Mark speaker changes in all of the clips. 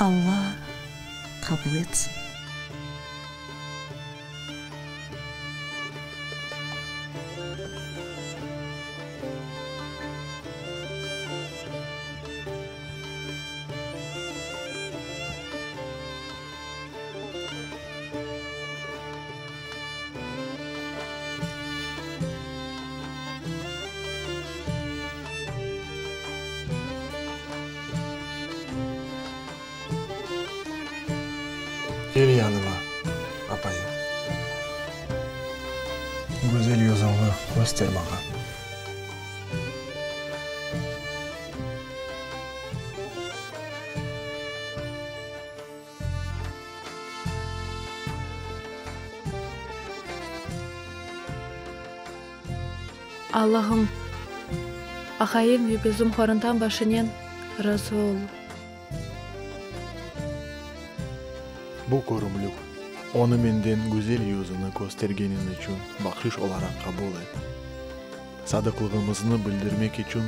Speaker 1: Alla qabul etsin.
Speaker 2: Kel yanıma, apayım. Güzel yüzüñni köster maña.
Speaker 3: Allahım, aqayım ve bizim qorantam başınen razı ol.
Speaker 2: Bu körümlük, onı menden güzel yüzüni köstergeniñ içün bahşiş olaraq qabul et. Sadıqlığımıznı bildirmek içün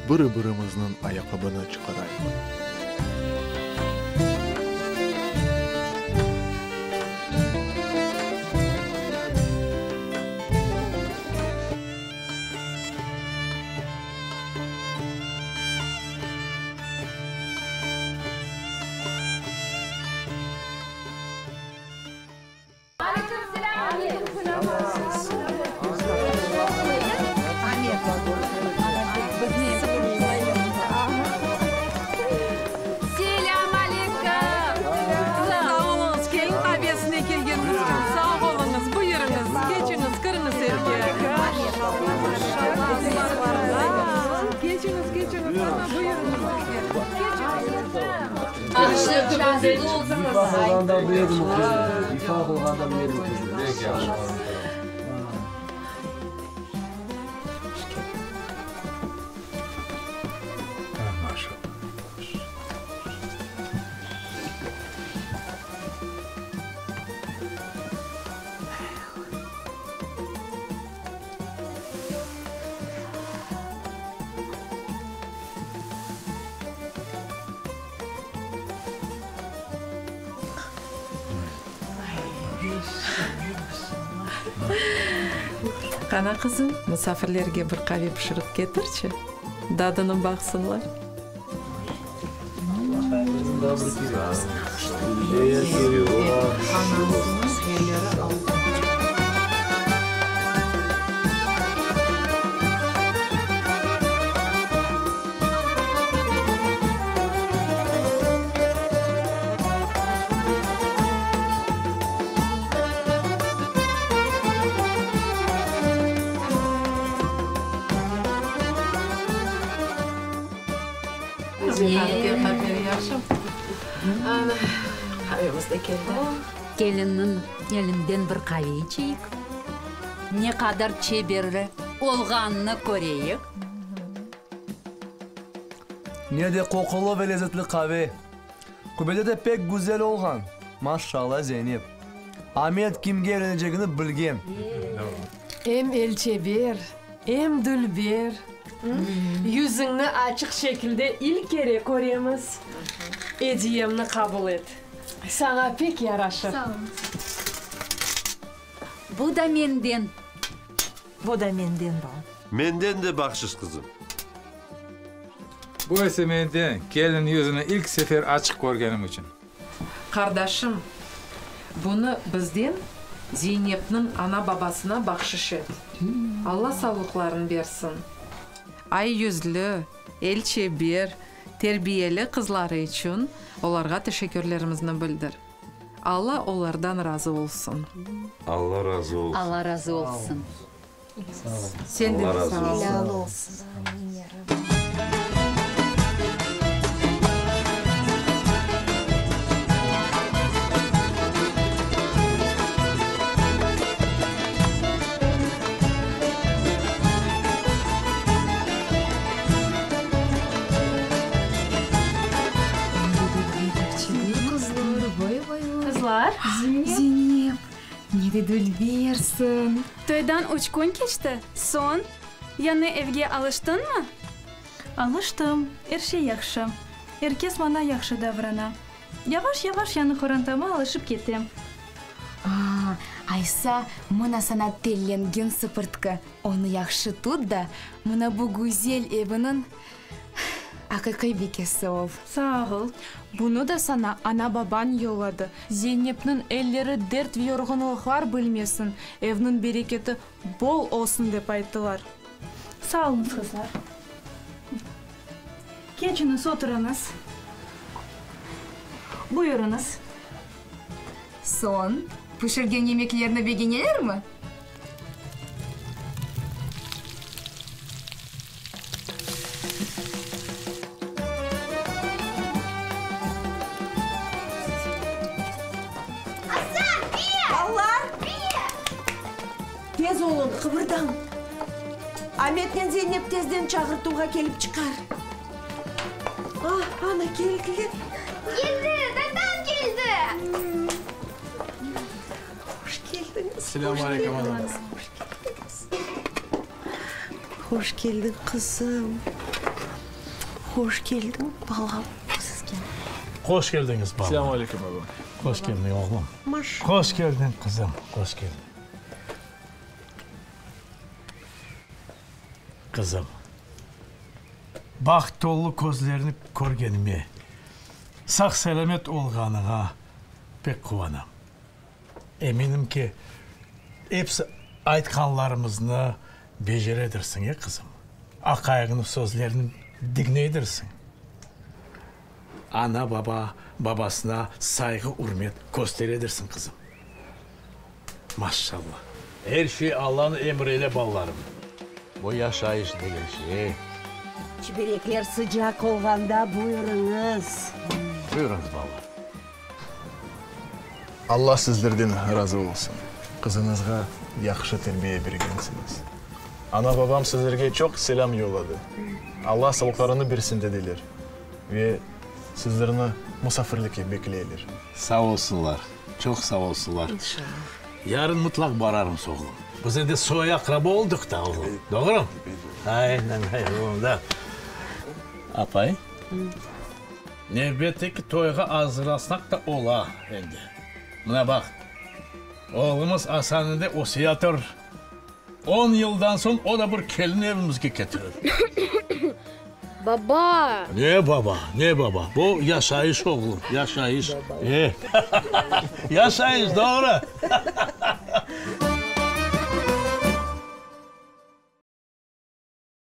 Speaker 2: biri-birimizniñ ayaqqabını çıqarayıq.
Speaker 4: Selâm aleyküm! Sağ oluñız, kelin qavesine kelgeniñiz içün sağ oluñız. Buyurıñız, keçiñiz, kiriñiz evge. Keçiñiz, keçiñiz, ana, buyurıñız evge. Qana, qızım, musafirlerge bir qave pişirip ketirçi, dadını baqsınlar.
Speaker 5: Kelinniñ elinden bir qave içeyik. Ne qadar çeberli olğanını köreyik.
Speaker 6: Ne de qoqulı ve lezetli qave! Kübete de pek güzel olğan. Maşşalla, Zeynep! Amet kimge evlenecegini bilgen.
Speaker 7: Em elçeber, em dülber. Yüzüñni açıq şekilde ilk kere köremiz. Ediyemni qabul et. Saña pek yaraşır.
Speaker 5: Sağ oluñız. Bu da menden.
Speaker 1: Bu da menden, balam.
Speaker 8: Menden de bahşış, qızım.
Speaker 9: Bu ise menden, kelin yüzüni ilk sefer açıq körgenim içün.
Speaker 4: Qardaşım, bunı bizden Zeynepniñ ana-babasına bahşış et. Alla savlıqlarını bersin. Ay yüzlü, el çeber, terbiyeli qızları içün olarğa teşekkürlerimizni bildir. Alla olardan razı olsun.
Speaker 8: Alla razı olsun.
Speaker 5: Alla razı olsun.
Speaker 4: Senden de sağ ol.
Speaker 1: Helâl olsun.
Speaker 3: Qızlar,
Speaker 10: Zeynep, ne de dülbersiñ!
Speaker 11: Toydan üç kün keçti, soñ, yañı evge alıştıñmı?
Speaker 3: Alıştım, er şey yahşı. Er kes maña yahşı davrana.
Speaker 11: Yavaş-yavaş yañı qorantama alışıp ketem.
Speaker 10: A, aysa, mına saña tellengen sıpırtqı, onı yahşı tut da, mına bu güzel evniñ aqiqiy bikesi ol.
Speaker 11: Sağ ol.
Speaker 12: Bunı da saña ana-babañ yolladı. Zeynepniñ elleri dert ve yorğunlıqlar bilmesin, evniñ bereketi bol olsun dep ayttılar.
Speaker 11: Sağ oluñız, qızlar. Keçiñiz, oturıñız. Buyurıñız.
Speaker 10: Soñ, pişirgen yemeklerni begenelermi?
Speaker 1: Asan, Balalar! Tez olun, qıbırdañ! Ametnen Zeynep tezden çağırtuvğa kelip çıqar. Ah, ana, keldiler.
Speaker 13: Keldi, tatam keldi!
Speaker 1: Hoş keldiñiz.
Speaker 2: Selâm aleyküm, anam.
Speaker 1: Hoş keldiñiz. Hoş keldiñ, qızım. Hoş keldiñ, balam. Sizge.
Speaker 14: Hoş keldiñiz, balam.
Speaker 2: Selâm aleyküm, baba.
Speaker 14: Hoş keldiñ, oğlum.
Speaker 1: Maşallah.
Speaker 14: Hoş keldiñ, qızım. Hoş keldiñ. Qızım, baht tolu közlerini körgenime, sağ-selâmet olğanıña pek quvanam. Eminim ki, episi aytqanlarımıznı beceredirsiñ, e, qızım? Aqayıñnıñ sözlerini diñleydirsiñ. Ana-baba, babasına sayğı-ürmet kösteredirsiñ, qızım. Maşşalla! Er şey Allanıñ emri ile, balalarım. Bu yaşayış degen şey.
Speaker 1: Çiberekler sıcaq olğanda buyurıñız.
Speaker 14: Buyurıñız, balalar.
Speaker 2: Alla sizlerden razı olsun. Qızıñızğa yahşı terbiye bergensiñiz. Ana-babam sizlerge çoq selâm yolladı. Alla sağlıqlarını bersin dediler ve sizlerni musafirlikke bekleyler.
Speaker 14: Sağ olsunlar, çoq sağ olsunlar.
Speaker 1: İnşallah.
Speaker 14: Yarın mıtlaq bararmız, oğlum. Biz endi soy-aqraba oldıq da, oğlum. Doğru? Aynen, aynen, da. Apay. Nevbetteki toyğa azırlasaq da ola endi. Mına baq, oğlumız Asan endi öseyatır. On yıldan soñ o da bir kelin evimizge ketirir.
Speaker 13: Baba!
Speaker 14: Ne baba, ne baba? Bu yaşayış, oğlum, yaşayış. E, yaşayış, doğru.